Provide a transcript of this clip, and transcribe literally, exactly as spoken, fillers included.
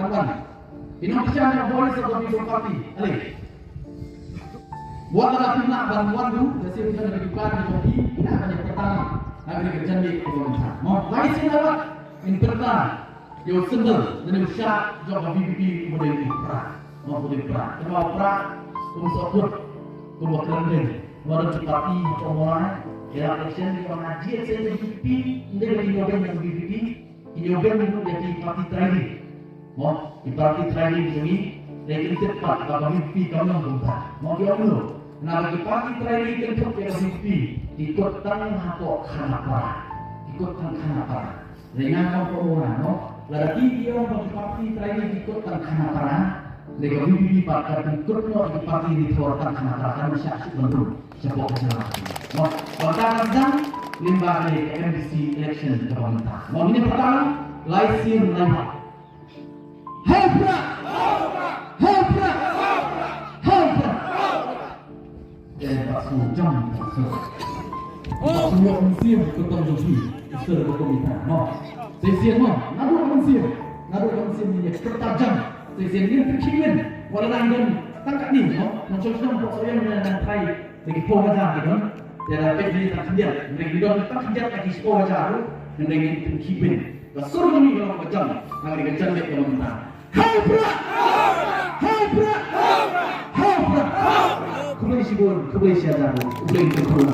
Wan. Ino pisa na voice of the people party. Ale. Wat la phi lah ban wan ruh, da sien ka dei ki plan ki party, ki lah ban ïa pyrta ha ka jingïaid ka jingmut. Mo, lai sien la wat in pyrta ïa u symbol lane u shad jong ka V P P, u ba dei u prah. Mo, u ba dei u prah. Kynmaw u prah um shu kut kum u kren dei. Mo, da ki party hapoh Mawlai, ïa election ki ong ha jied sha V P P, ym dei ba ki ïoh beiñ na V P P, ki ïoh beiñ ruh ïa ki party trai ri. Mo, ki party trai ri jong ngi, dei kynthup pat ba ka V P P kam long kumta. Mo, ki ong ruh, naba ki party trai ri kynthup ïa ka V P P, ki kut tang hapoh khana para. Ki kut tang khana para. Dei nga ong ko ong mo, lada ki ong ba ki party trai ri ki kut tang khana para, dei ka V P P pat ka pynkut noh ïa ki party ri thor tang khana para, kan shah shuh ban rung shapoh ka jylla. Mo, ba ka dang lyngba ka M D C election kaba mynta. Mo, ngin ïa pyrta lai sien lai bha. Hei prah! Hei prah! Hei prah! Eh, Bah Sngewjam, Bah Sngewjam. Bah Sngewjam mynsiem, kyrtong jong phi. Mister Bah Komita, mo. Shisien mo, naduh mynsiem, naduh mynsiem ngin ïa kyrta jam. Shisien ngin pynkhih beiñ, wat la nang don tang katne, mo. Nang sngewjam Bah Sngewjam nang trai. Te ki phew hajar ki don. Te lada peit ngi tang khyndiat, hynrei ngi don tang khyndiat ka ki phew hajar ruh, hynrei ngin pynkhih beiñ. Ka sur jong ngi ka long kaba jam, ha kane ka janmiet kaba mynta. Hei prah! Hei prah! Hei prah! Khublei shibun, khublei shihajar, khublei shibun.